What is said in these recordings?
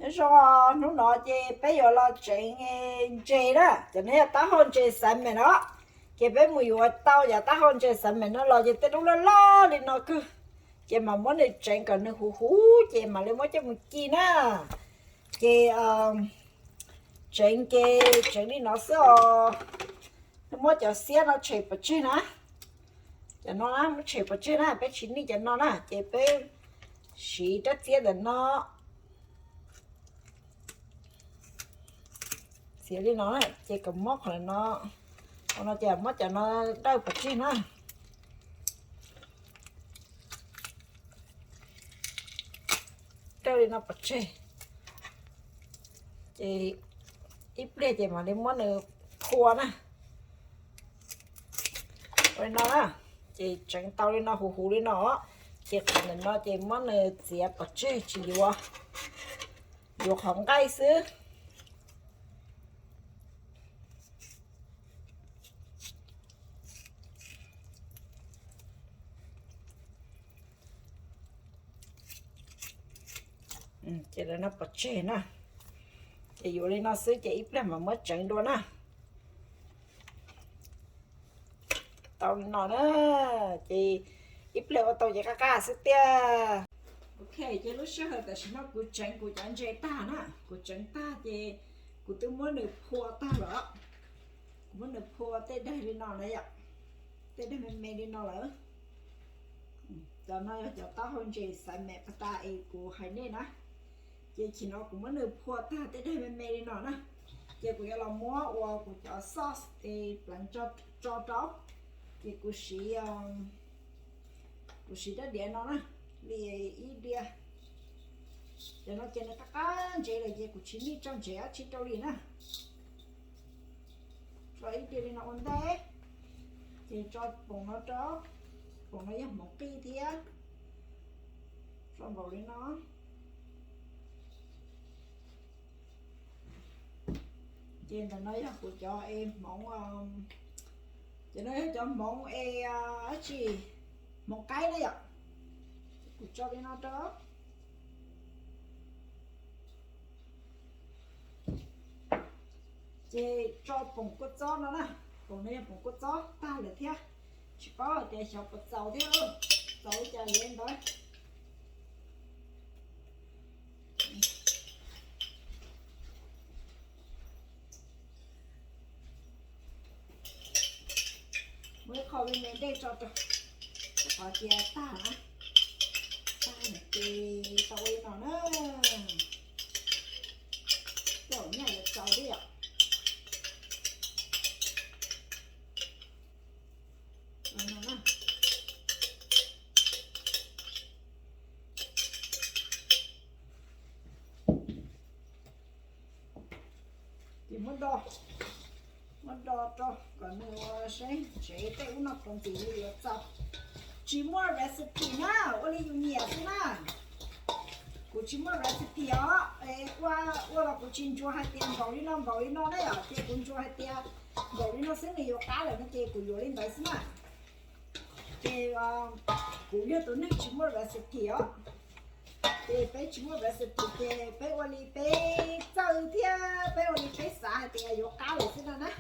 Nyob zoo, hnub no ces peb yuav los tseev ntses na, cov no yog taub hau ntses xav mem no. Ces peb mus yuav tau cov taub hau ntses xav mem no los ces tej lub loj loj li no kawg, ces mam muab nws tseev kom nws huv huv ces mam li muab coj mus ci na. Ces tseev ces tseev li no xwb os. Muab cov xiab no tshem pov tseg na. Cov no na muab tshem pov tseg na, peb tsis nij cov no na, ces peb siv rab txiab ntawm no txiav li no, ces kom mob qhov no, qhov no ces muab cov no dawj pov tseg na. Dawj li no pov tseg, ces ib pliag ces mam li muab nws phua na. Ua li no na, ces tseev tau li no huv huv li no, ces qhov ntawm no ces muab nws txiav pov tseg tsis yuav, yuav qhov nqaij xwb. Ces lawv no pov tseg na, ces yuav li no xwb ces ib pliag mam muab tseev dua na. Tau li no na, ces ib pliag ua tau ces qab qab xwb tiag. Ok, ces lub sij hawm tam sim no kuv tseev kuv cov ntses tag na, kuv tseev tag ces kuv twb muab nws phua tag lawm. Kuv muab nws phua tej daim li no na yom, tej daim me me li no lawm. Cov no yog cov taub hau ntses xav mem pas tas es kuv hais nej na. Ces chim no kuv muab nws phua tag tej daim me me li no na, ces kuv yuav los muab ua kuv cov sauce es pleev tso rau. Ces kuv siv, kuv siv rab diav no na, li ib diav. Cov no ces nws qab qab ntsev lawm ces kuv tsis nij tso ntsev dab tsi rau li na. Tso ib diav li no ua ntej, ces tso poom no rau, poom no yog hmoov qij thiab, tso npaum li no. Ces ntawm no yog kuv cov es hmoov, ces no yog cov hmoov es dab tsi, hmoov qaib na yom. Kuv tso li no rau. Ces tso poom kua txob no na, poom no yog poom kua txob tag lawm thiab, tsis paub hais tias xyov puas txaus thiab, txaus li cas yuav li ntawd. Muab ib qho me me dej tso rau, qhov tias tag na, tag ces tau ua li no na. Tej zaum nyaj yuav txaus thiab yom. Ces muab do, muab do rau kom nws ua saib ntsev tej ub no puas ntim li yuav txaus. Tsis muaj recipe na, ua li yus nyiam xwb na. Kuv tsis muaj recipe os, ua, ua los kuv tsis ntsuas hais tias npaum li no npaum li no na yom, ces kuv ntsuas hais tias npaum li no xwb nws yuav qab lawm no ces kuv yuav li ntawd xwb na. Ces kuv yog tus neeg tsis muaj recipe os. Ces peb tsis muaj recipe ces peb ua li peb txawj thiab peb ua li peb xav hais tias yuav qab lawm xwb no na.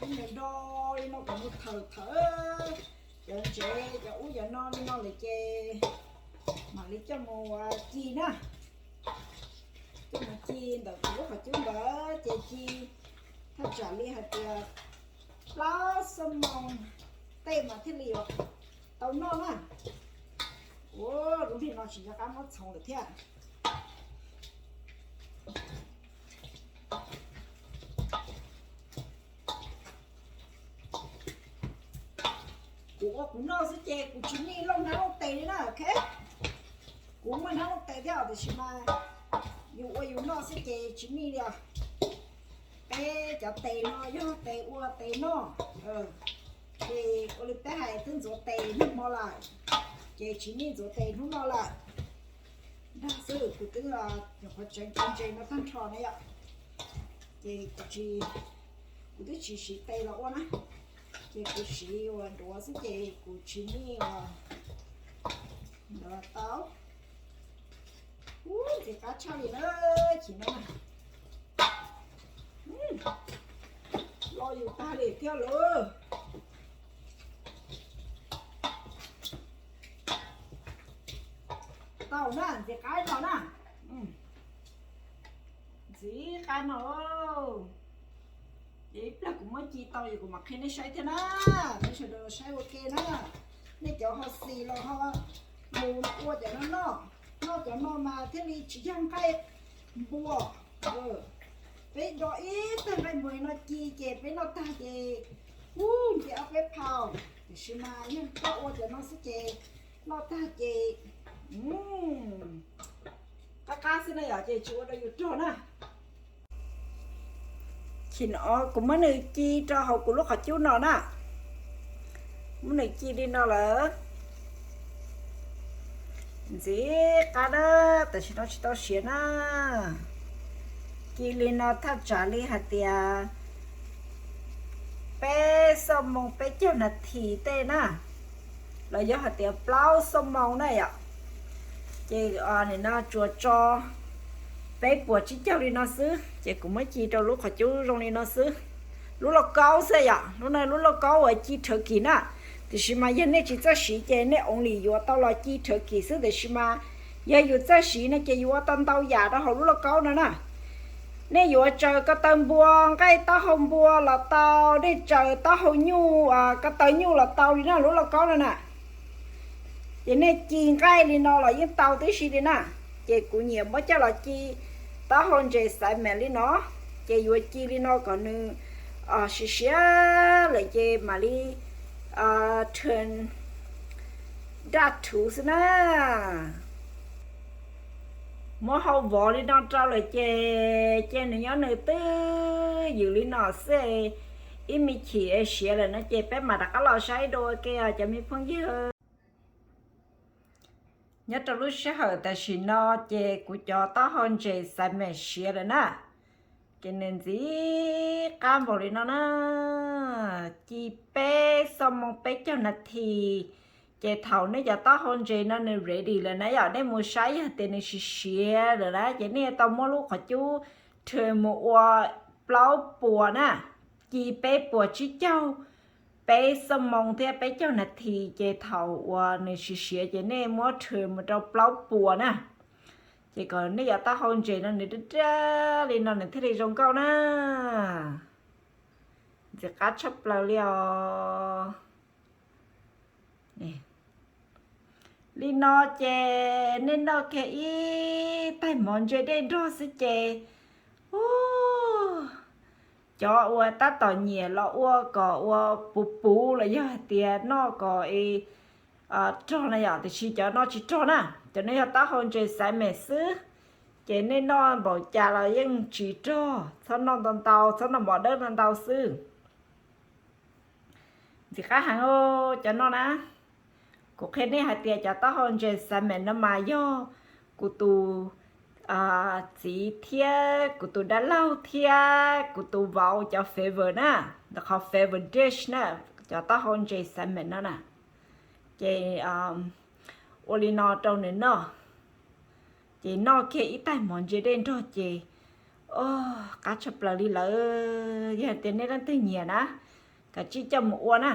Muab nws do li no kom nws thawm thawm cov ntsev cov ub cov no li no lawm ces mam li coj mus ci na. Coj mus ci ntawm kuv lub qhov cub ntawd ces ci thaj tsam li hais tias plaub xuab moos tej mas thiaj li yuav tau noj na. Ua lub ntiag no tsis nco qab muab txhoov lawm thiab. Kuv ua kuv noj xwb ces kuv tsis nij looj hnab looj tes li na, ok. Kuv muaj hnab looj tes thiab tiam sis mas yus ua yus noj xwb ces tsis nij li os. Peb cov tes no yog tes ua tes noj, ces ua li peb hais twb ntxuav tes nag hmo lawm, ces tsis nij ntxuav tes hnub no lawm. Nrog xwb kuv twb nyuam qhuav tseev cov ntses no tag nrho na yom, ces kuv tsis, Kuv twb tsis siv tes los ua na, ces kuv siv uas duav xwb ces kuv tsis nij uas ntawd los tau. Ub, ntxim qab tshaj li na, chim no na. Loj yus tag li thiab lauj. Tau na, ntxim qab no na. Ntxim qab no. Ces ib pliag kuv muab ci tau ces kuv mam qhia nej saib thiab na. Nej sawv daws saib ua ke na. Nej cov ho xis los ho mus ua cov no noj, noj cov no mas thiaj li tsis yog nqaij npua. Peb do ib tag nqaij npua no ci ces peb noj tag ces, ub, nce ob peb phau. Tiam sis mas yog koj ua cov no xwb ces noj tag ces qab qab xwb na yom, ces tsis ua rau yus rog na. Chim no kuv muab nws ci rau hauv kuv lub qhov cub no na. Muab nws ci li no lawm. Ntxim qab na, tam sim no tsis tau siav na. Ci li no thaj tsam li hais tias peb xuab moos peb caug nas this tej na, los yog hais tias plaub xuab moos na yom. Ces nim no tsuas tso peb puas tsib caug li no xwb, ces kuv muab ci rau lub qhov cub zoo li no xwb. Lub lauj kaub xwb yom, lub no lub lauj kaub uas ci rhawv kis na. Tiam sis mas yog nej tsis txawj siv ces nej only yuav tau los ci rhawv kis xwb, tiam sis mas yog yus txawj siv no ces yus ua tau ntau yam rau hauv lub lauj kaub no na. Nej yuav tsaws ko taw npua, nqaij taub hau npua los tau, nej tsaws taub hau nyuj, ko taw nyuj los tau li na, lub lauj kaub no na. Ces nej ci nqaij li no los yeej tau tib si li na. Ces kuv nyiam muab coj los ci taub hau ntses xaiv meem li no, ces yuav ci li no kom nws siav siav lawm ces mam li rhw daj rhuv xwb na. Muab hau vov li no rau lawm ces, ces nws nyob nws twj ywm li no xwb. Ib me chim siav lawm no ces peb mam rov qab los saib dua ke cov me phooj ywg. Nyob rau lub sij hawm tam sim no ces kuv cov taub hau ntses xaiv meem siav lawm na. Ces nws ntxim qab npaum li no na, ci peb xuab moos peb caug nas this. Ces thaum nej cov taub hau ntses no nws ready lawm na yom, nej mus saib yog tias nws siav siav lawm na, ces nej yuav tau muab lub qhov cub rhw mus ua plaub puas na, ci peb puas tsib caug, peb xuab moos thiab peb caug nas this, ces thaum uas nws siav siav ces nej muab rhw mus rau plaub puas na. Ces kom nej cov taub hau ntses no nws daj daj li no nws thiaj li zoo nkauj na. Ntxim qab tshaj plaws li os. Li no ces nej noj kiag ib taig mov ntse dej nrog xwb ces, cov uas tab tom nyiam los ua kom ua puv puv los yog hais tias noj kom rog na yom, tiam sis cov no tsis rog na, cov no yog taub hau ntses xaiv meem xwb. Ces nej noj npaum cas los yeej tsis rog, txhob noj ntau ntau, txhob noj mov dawb ntau ntau xwb. Ntxim qab heev cov no na. Kuv qhia nej hais tias cov taub hau ntses xaiv meem no mas yog kuv tus txiv thiab kuv tus dab laug thiab kuv tus vauv cov favorite na, qhov favorite dish na, cov taub hau ntses xaiv meem no na. Ces ua li no rau nws noj, ces noj kiag ib taig mov ntse dej nrog ces, o, qab tshaj plaws li lawm. Yog tias nej leej twg nyiam na, kav tsij coj mus ua na.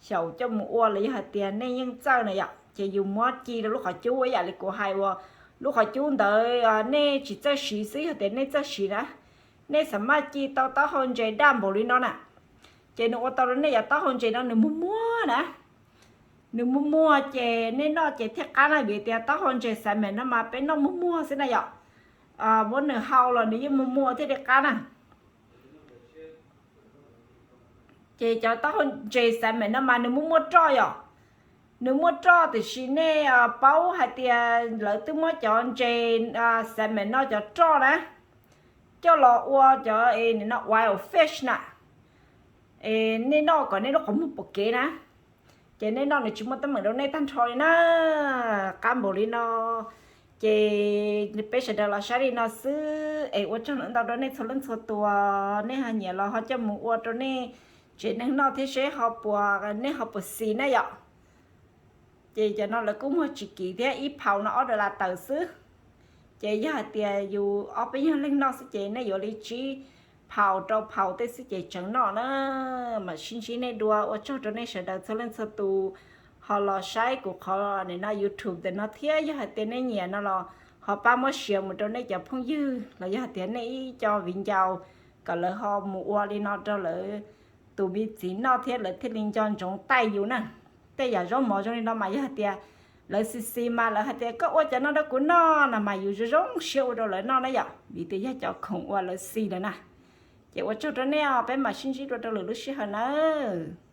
Xyaum coj mus ua los yog hais tias nej yeej txawj na yom, ces yus muab ci rau lub qhov cub ib yam li kuv hais uas lub qhov cub ntawd nej tsis txawj siv xwb, yog tias nej txawj siv na, nej xav maj ci tau taub hau ntses daj npaum li no na, ces nws ua tau rau nej cov taub hau ntses no nws muag muag na. Nws muag muag ces nej noj ces thiaj qab na, vim tias taub hau ntses xaiv meem no mas peb noj muag muag xwb na yom. Muab nws hau los nws yeej muag muag thiaj li qab na. Ces cov taub hau ntses xaiv meem no mas nws muaj muaj roj yom. Nws muaj roj tiam sis nej paub hais tias lawv twb muab cov ntses xaiv meem no cov roj na coj los ua cov no wild fish na. Nej noj kom nej lub qhov muag pom kev na. Ces nej noj nws tsis muaj teeb meem rau nej tag nrho li na. Qab npaum li no, Ces peb sawv daws los saib li no xwb es ua tsaug ntau rau nej txhua leej txhua tus, nej ho nyiam los ho coj mus ua rau nej tsev neeg noj thiab seb ho puas, nej ho puas xis na yom. Ces cov no lawv kuj muag tsis kim thiab, ib phaus no ob dollar tawm xwb. Ces yog hais tias yus ob peb nyuag leeg noj xwb ces nej yuav li tsib phaus rau phaus tej xwb ces tseem noj na. Mam sib ntsib nej dua, ua tsaug rau nej sawv daws txhua leej txhua tus ho los saib kuv qhov nim no YouTube ntawm no thiab. Yog hais tias nej nyiam no los ho pab muab share mus rau nej cov phooj ywg los yog hais tias nej ib co viv ncaus kom lawv ho mus ua li no rau lawv tus me txiv noj thiab lawv thiaj li nco ntsoov taij yus na. Tej yam zaub mov zoo li no mas yog hais tias lawv xis xis mas lawv hais tias koj ua cov no rau kuv noj no mas yus zoo zoo siab ua rau lawv noj na yom, vim tias yog cov khoom uas lawv xis lawm na. Ces ua tsaug rau nej os, peb mam sib ntsib dua rau lwm lub sij hawm nawb.